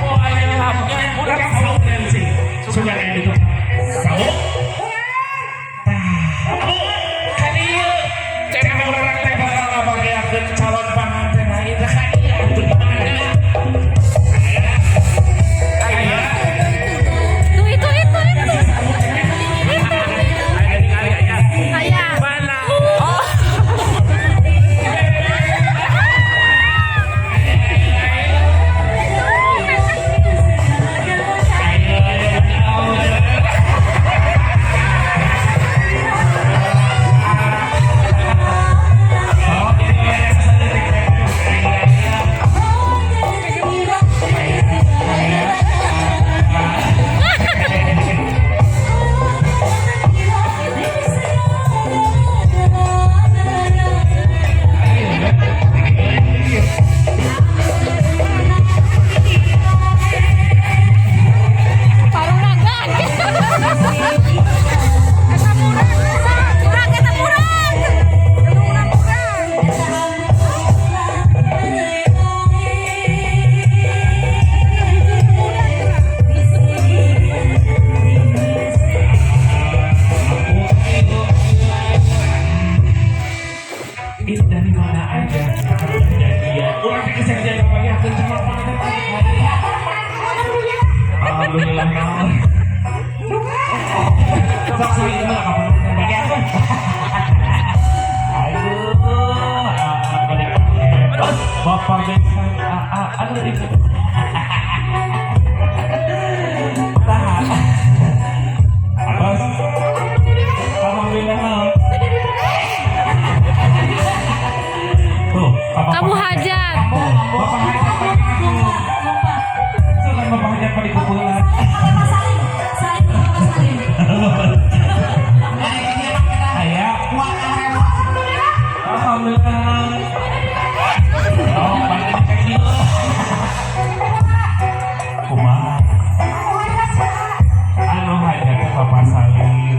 Oh, aya lahapnya. Urang saung nanti. Sugan aya di tukang saung. Tah, Bu, ka dieu cenah urang teh bakal ngabagiakeun calon panganten lain teh ka dieu atuh, di mana? Aya. Aya. Tuh, itu, itu, itu. Itu. Aya ningali aya. Aya. Mana? Oh. Ayo, ayo, ayo. Oh, ini ya, sadetik. Paruragan. Eta murag. Murag eta murag. Murag murag. Ini dari mana aja kita kan udah jadian. Urang teh geus janjian ngabagiakeun calon panganten tadi. Alhamdulillah, naon. Sok sering mah kapan bagiakeun. Aduh, balik. Bapak besan, aduh itu. Tah. Atos. Alhamdulillah, naon. Tuh, Bapak Kamu hajat. Bapak hajat pagi itu. Sugan Bapak hajat pada kumpulan. Aya. Alhamdulillah. Oh, balik ka dieu. Kumaha? Anu hajat ke Bapak Salim.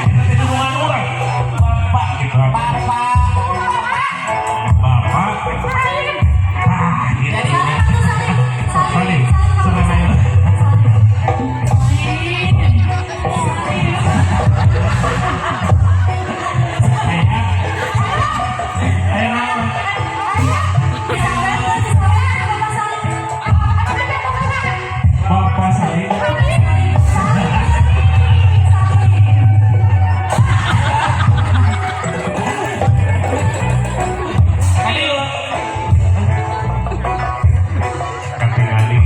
Kita teh hubungan urang. Bapak gitu. Bapak. Bapak. Ah, gitu. Salim. Sugan ayo. Aya. Aya naon? Bapak Salim. Ayo. Katingali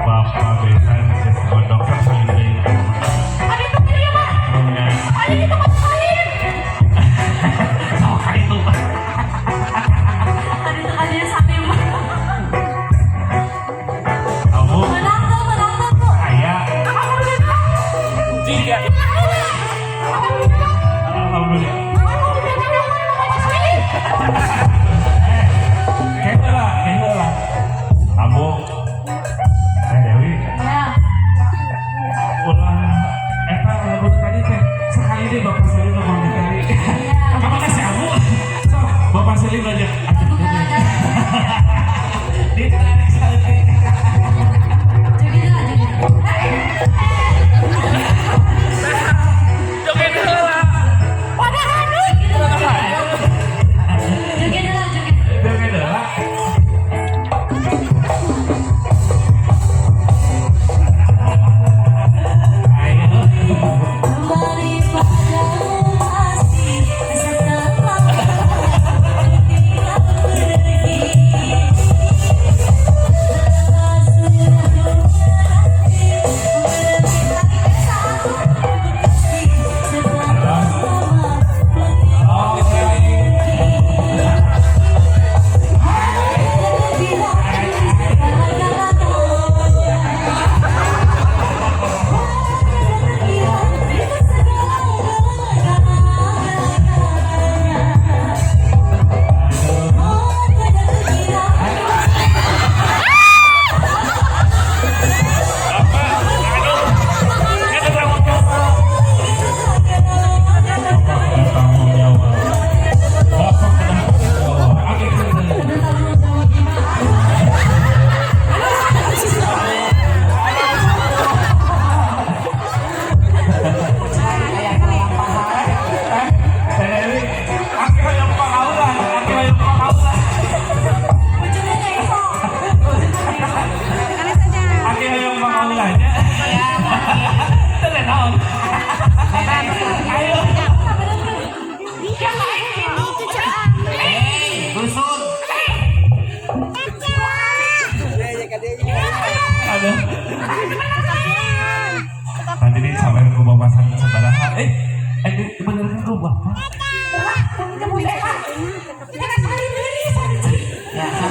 Bapak besan geus gondok, sok salim deui. Nya. Sok ka ditu. Kamu aya. Jika. Alhamdulillah. Eh, heula, heula. Ambu. Teh Dewi. Ulah eta lagu tadi teh sekali deh Bapak Salim ngomong tadi. Kamana si Ambu? Sok, Bapak Salim aja. Atuh, ditarik saeutik. Joget heula. Joget heula. Ayo. Kembali padamu pasti setelah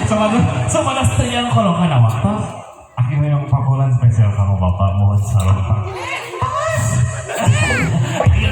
Sama yang kalau kan awak tuh akhirnya yang pakulan spesial kamu bapak mohon salam pak. Iya,